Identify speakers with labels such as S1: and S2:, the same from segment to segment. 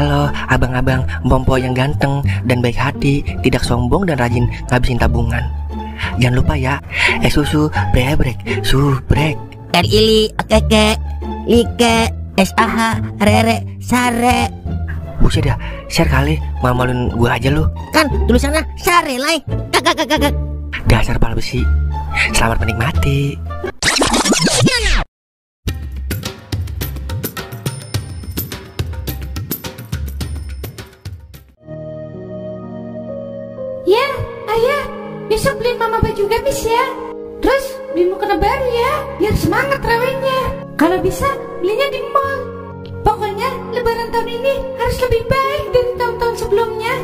S1: Halo abang-abang Mpompo yang ganteng dan baik hati, tidak sombong dan rajin ngabisin tabungan. Jangan lupa ya, susu brebrek, subrek.
S2: Ili, keke, like, SAH, rere, sare.
S1: Buset dah, share kali, malu-maluin gua aja lu.
S2: Kan tulisannya sare lai. Kakak.
S1: Dasar pala besi. Selamat menikmati.
S3: Ya, ayah, besok beliin mama baju gamis ya. Terus beliin mukena baru ya, biar semangat terawihnya. Kalau bisa, belinya di mall. Pokoknya lebaran tahun ini harus lebih baik dari tahun-tahun sebelumnya.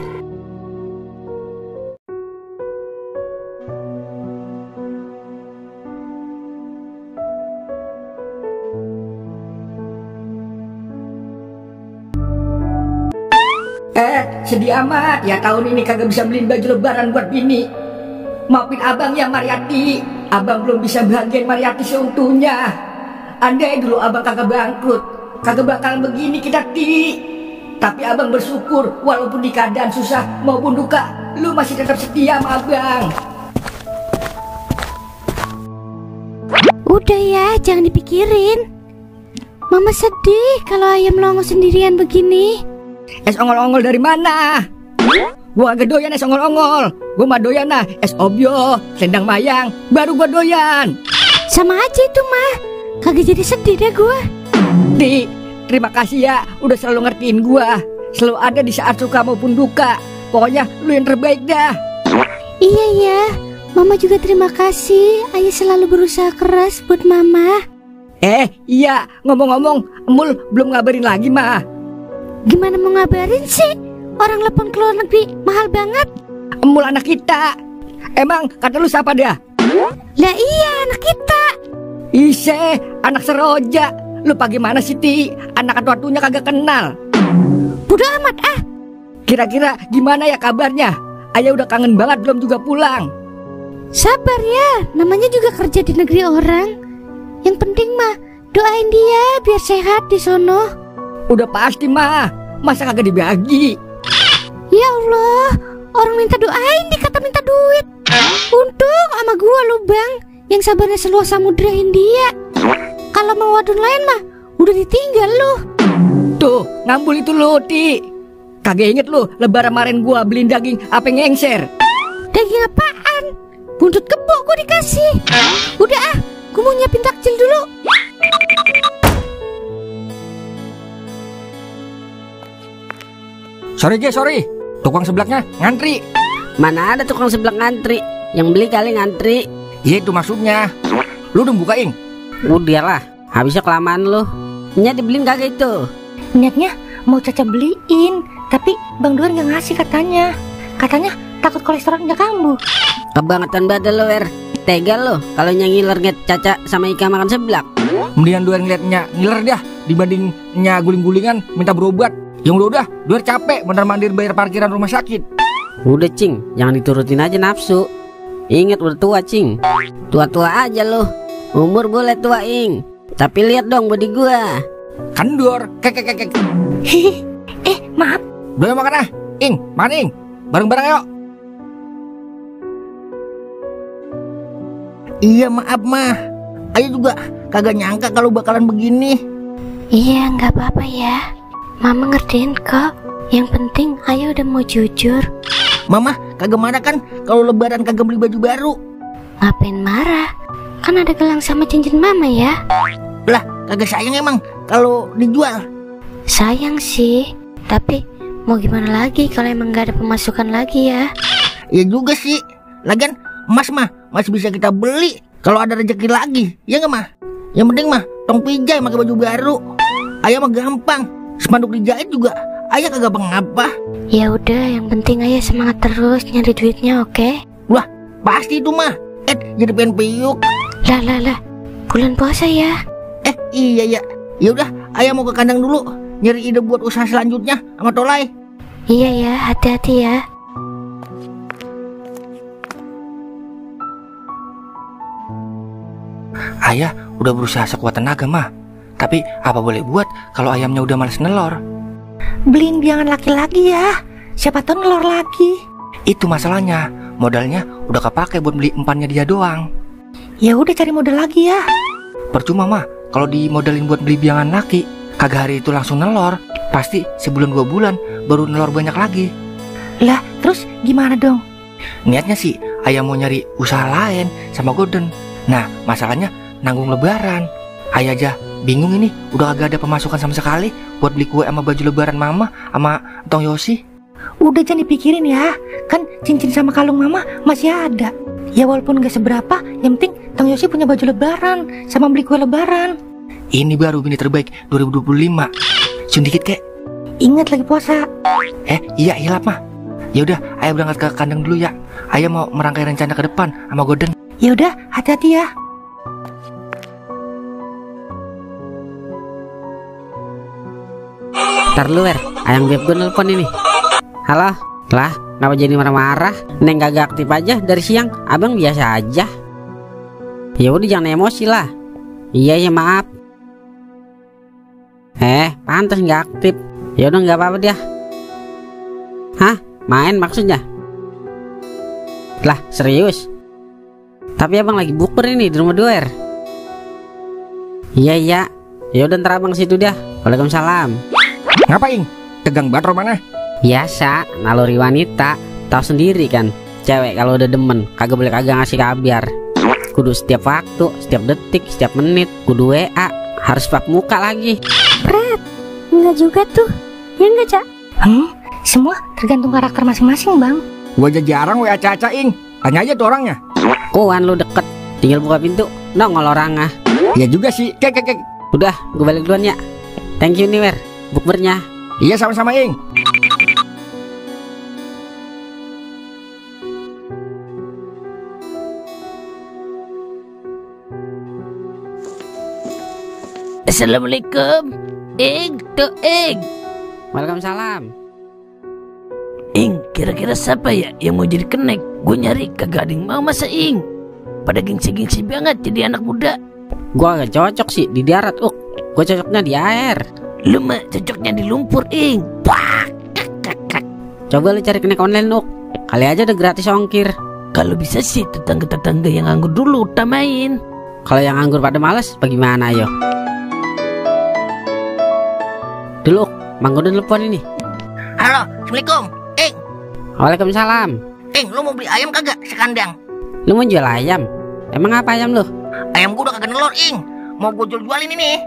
S4: Sedih amat ya tahun ini kagak bisa beliin baju lebaran buat bini. Maafin abang ya Mariati, abang belum bisa bahagiain Mariati seutuhnya. Andai dulu abang kagak bangkrut, kagak bakalan begini kita Ti. Tapi abang bersyukur walaupun di keadaan susah maupun duka, lu masih tetap setia sama abang.
S3: Udah ya, jangan dipikirin. Mama sedih kalau ayam longo sendirian begini.
S4: Es ongol-ongol dari mana? Gua agak doyan es ongol-ongol. Gua mah doyan es obyo, selendang mayang, baru gua doyan.
S3: Sama aja itu mah, kagak jadi sedih deh gua.
S4: Di, terima kasih ya udah selalu ngertiin gua. Selalu ada di saat suka maupun duka. Pokoknya lu yang terbaik dah.
S3: Iya ya, mama juga terima kasih. Ayah selalu berusaha keras buat mama.
S4: Iya, ngomong-ngomong, Emul belum ngabarin lagi mah.
S3: Gimana mau ngabarin sih? Orang telepon ke luar negeri mahal banget.
S4: Emul anak kita. Emang kata lu siapa dah?
S3: Lah iya anak kita.
S4: Ise, anak seroja. Lu bagaimana sih Ti? Anak atu-atunya kagak kenal.
S3: Bodoh amat ah.
S4: Kira-kira gimana ya kabarnya? Ayah udah kangen banget belum juga pulang.
S3: Sabar ya, namanya juga kerja di negeri orang. Yang penting mah doain dia biar sehat di sono.
S4: Udah pasti mah, masa kagak dibagi?
S3: Ya Allah, orang minta doain dikata minta duit. Untung sama gua lu bang, yang sabarnya seluas samudra Hindia. Kalau mau wadon lain mah, udah ditinggal lu.
S4: Tuh, ngambul itu lu Ti. Kagak inget lu, lebaran kemarin gua beliin daging apa ngengser.
S3: Daging apaan? Buntut kebo gua dikasih. Udah ah, gua mau nyiapin takjil dulu.
S4: Sorry, tukang seblaknya ngantri.
S2: Mana ada tukang seblak ngantri? Yang beli kali ngantri.
S4: Iya itu maksudnya. Lu udah buka Ing?
S2: Udah lah, habisnya kelamaan lu. Nya dibeliin kagak itu?
S5: Niatnya mau Caca beliin, tapi Bang Duan gak ngasih katanya. Katanya takut kolesterolnya kambuh.
S2: Kebangetan badan lu tega lu kalau nyangiler nget Caca sama Ika makan seblak.
S4: Mendingan Duan ngeliatnya ngiler dah dibandingnya guling-gulingan minta berobat. Yang udah Duan capek mondar-mandir bayar parkiran rumah sakit.
S2: Udah Cing, jangan diturutin aja nafsu. Ingat udah tua Cing. Tua-tua aja lu. Umur boleh tua Ing, tapi lihat dong body gua.
S4: Kendor, kek.
S5: Maaf.
S4: Udah makan ah. Ing, makan Ing. Bareng-bareng yuk. Iya maaf mah. Ayo juga kagak nyangka kalau bakalan begini.
S3: Iya nggak apa-apa ya. Mama ngertiin kok. Yang penting ayah udah mau jujur.
S4: Mama kagak marah kan kalau lebaran kagak beli baju baru?
S3: Ngapain marah? Kan ada gelang sama cincin mama ya.
S4: Lah kagak sayang emang kalau dijual?
S3: Sayang sih, tapi mau gimana lagi kalau emang gak ada pemasukan lagi ya.
S4: Ya juga sih. Lagian emas mah masih bisa kita beli kalau ada rezeki lagi. Ya nggak mah? Yang penting mah tong pijai pakai baju baru. Ayah mah gampang. Spanduk dijahit juga ayah kagak mengapa.
S3: Ya udah, yang penting ayah semangat terus nyari duitnya, oke?
S4: Wah pasti itu mah. Jadi pengen piuk.
S3: Lah, bulan puasa ya.
S4: Iya ya. Ya udah, ayah mau ke kandang dulu nyari ide buat usaha selanjutnya sama Tolai.
S3: Iya ya, hati-hati ya.
S1: Ayah udah berusaha sekuat tenaga mah. Tapi apa boleh buat kalau ayamnya udah males nelor?
S5: Beliin biangan laki-laki ya. Siapa tahu nelor lagi.
S1: Itu masalahnya, modalnya udah kepake buat beli empannya dia doang.
S5: Ya udah cari modal lagi ya.
S1: Percuma mah, kalau dimodalin buat beli biangan laki, kagak hari itu langsung nelor. Pasti sebulan 2 bulan baru nelor banyak lagi.
S5: Lah, terus gimana dong?
S1: Niatnya sih, ayah mau nyari usaha lain sama Golden. Nah, masalahnya nanggung lebaran. Ayah aja bingung ini, udah kagak ada pemasukan sama sekali buat beli kue sama baju lebaran mama sama Tong Yosi.
S5: Udah jangan dipikirin ya. Kan cincin sama kalung mama masih ada. Ya walaupun gak seberapa, yang penting Tong Yosi punya baju lebaran sama beli kue lebaran.
S1: Ini baru bini terbaik 2025. Sun dikit kek.
S5: Ingat lagi puasa.
S1: Iya hilap mah. Ya udah, ayah berangkat ke kandang dulu ya. Ayah mau merangkai rencana ke depan sama Golden.
S5: Ya udah, hati-hati ya.
S2: Ntar lu ayang beb gue nelpon ini. Halo, lah kenapa jadi marah-marah? Neng kagak aktif aja dari siang, abang biasa aja. Ya udah jangan emosi lah. Iya ya maaf. Pantas nggak aktif. Ya udah nggak apa-apa dia. Hah? Main maksudnya? Lah serius? Tapi abang lagi bukber ini di rumah Doer. Iya. Ya udah ntar abang situ dah. Waalaikumsalam.
S6: Ngapain? Tegang banget romana?
S2: Biasa, naluri wanita. Tahu sendiri kan, cewek kalau udah demen kagak boleh kagak ngasih kabar. Kudu setiap waktu, setiap detik, setiap menit. Kudu WA, harus pap muka lagi.
S5: Pret, enggak juga tuh. Ya enggak, Cak? Semua tergantung karakter masing-masing, Bang.
S6: Gua aja jarang WA Caca-ing. Tanya aja tuh orangnya.
S2: Kuan lu deket, tinggal buka pintu, nongol orangnya.
S6: Iya juga sih. Kek.
S2: Udah, gue balik duluan ya. Thank you nih, Wer, bukbernya.
S6: Iya sama-sama, Ing.
S7: Assalamualaikum. Ing.
S2: Waalaikumsalam.
S7: Ing, kira-kira siapa ya yang mau jadi kenek? Gue nyari kagak ada yang mau masa Ing. Pada gengsi-gengsi banget jadi anak muda.
S2: Gua gak cocok sih di darat, Gue cocoknya di air.
S7: Lu mah cocoknya di lumpur Ing. Wah,
S2: Coba lu cari kenek online, Kali aja udah gratis ongkir.
S7: kalau bisa sih tetangga-tetangga yang nganggur dulu utamain.
S2: Kalau yang nganggur pada males, bagaimana ayo? Dulu, Mang Godon telepon ini.
S1: Halo, Assalamualaikum.
S2: Waalaikumsalam.
S1: Lu mau beli ayam kagak sekandang?
S2: Lu mau jual ayam? Emang apa ayam lu?
S1: Ayam gua udah kagak nelor, Mau gua jualin ini.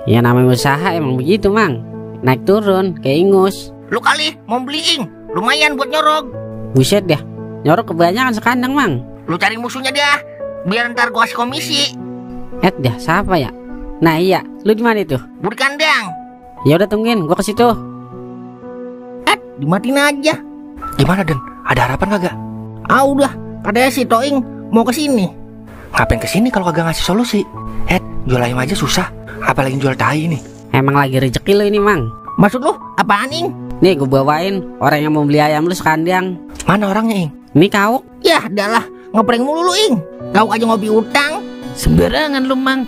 S2: Ya namanya usaha emang begitu, Mang. Naik turun, kayak ingus.
S1: Lu kali mau beli, lumayan buat nyorog.
S2: Buset dah, nyorok kebanyakan sekandang, Mang.
S1: Lu cari musuhnya dah, biar ntar gua kasih komisi.
S2: Dah, siapa ya? Nah iya, lu di mana itu?
S1: Gua di kandang.
S2: Ya udah tungguin, gua ke situ.
S1: Dimatiin aja. Gimana, Den? Ada harapan kagak? Udah, katanya si Toing mau ke sini. Ngapain ke sini kalau kagak ngasih solusi? Jual ayam aja susah, apalagi jual tai nih.
S2: Emang lagi rezeki lu ini, Mang.
S1: Maksud lu apaan, Ing?
S2: Nih gua bawain orang yang mau beli ayam lu sekandang.
S1: Mana orangnya, Ing?
S2: Ini kau.
S1: Ya, adalah ngeprank mulu lu, Ing. Kau aja ngopi utang.
S7: Sembarangan lu Mang.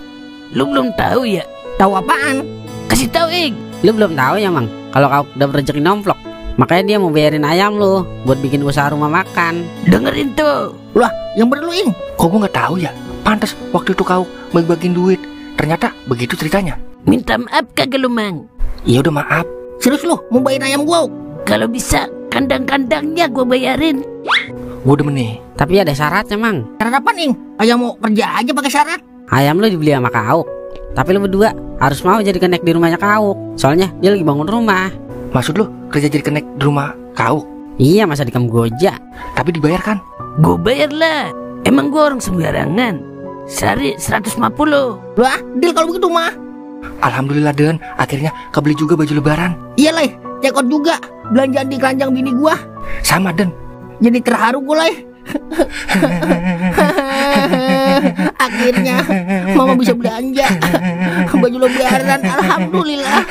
S7: Lu belum tahu ya?
S1: Tahu apaan?
S7: Kasih tahu Ing.
S2: Lu belum tahu ya, Mang, kalau kau udah rezeki nomplok. Makanya dia mau bayarin ayam lu buat bikin usaha rumah makan.
S7: Dengerin tuh.
S1: Lah, yang bener lu, Ing. Kok gua nggak tahu ya? Pantas waktu itu kau bagi-bagiin duit. Ternyata begitu ceritanya.
S7: Minta maaf kagak lu Mang?
S1: Iya udah maaf. Serius lu mau bayarin ayam gua?
S7: Kalau bisa kandang-kandangnya gua bayarin.
S1: Gua demen nih.
S2: Tapi ada syaratnya, Mang.
S1: Syarat apa, Ing? Ayam mau kerja aja pakai syarat?
S2: Ayam lu dibeli sama Kauk. Tapi lu berdua harus mau jadi kenek di rumahnya Kauk. Soalnya dia lagi bangun rumah.
S1: Maksud lu kerja jadi kenek di rumah kau?
S2: Iya, masa dikam goja.
S1: Tapi dibayar kan?
S7: Gue bayar lah. Emang gue orang sembarangan. Sehari 150.
S1: Wah, deal kalau begitu mah. Alhamdulillah, Den, akhirnya kebeli juga baju lebaran. Iya lah, cekot juga belanjaan di keranjang bini gua. Sama, Den. Jadi terharu gua lah. Akhirnya mama bisa belanja baju lebaran. Alhamdulillah.